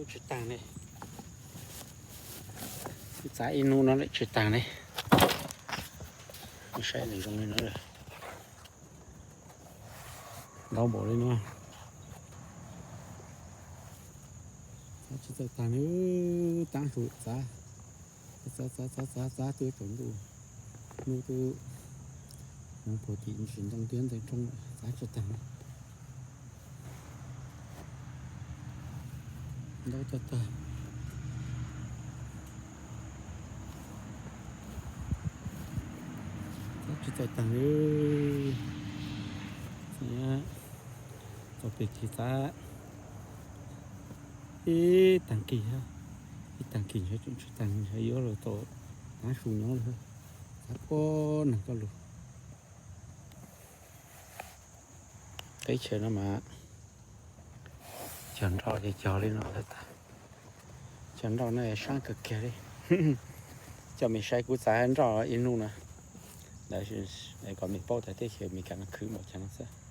Tsis tag ne. Txav ib hnub no lawm tsis tag ne. Saib nws zoo li no lawm. Ntau npaum li no. Txav tsis txawj tag ne. Taab su txav, txav txav txav txav txav twb tsaus ntuj, hnub twb hmoov puag tim ntsis ntoo tiab ntawm nroog lawm, txav tsis tag. Ntau tag tag. Txav tsis txawj tag li. Txav pem kis txav ib tag kis, ib tag kis ntshe tseem tsis tag, ntshe yuav luag tau taab su nyob lawm. Txav puag neeg koj lug. Teb chaws no mas cog nroj ces cog li no lawm tag. Cog nroj no saab kawg kiag li. Coj mej saib kuv txav nroj ib hnub na, kom mej paub tas teb chaws Amelikas no khwv npaum cas no xwb.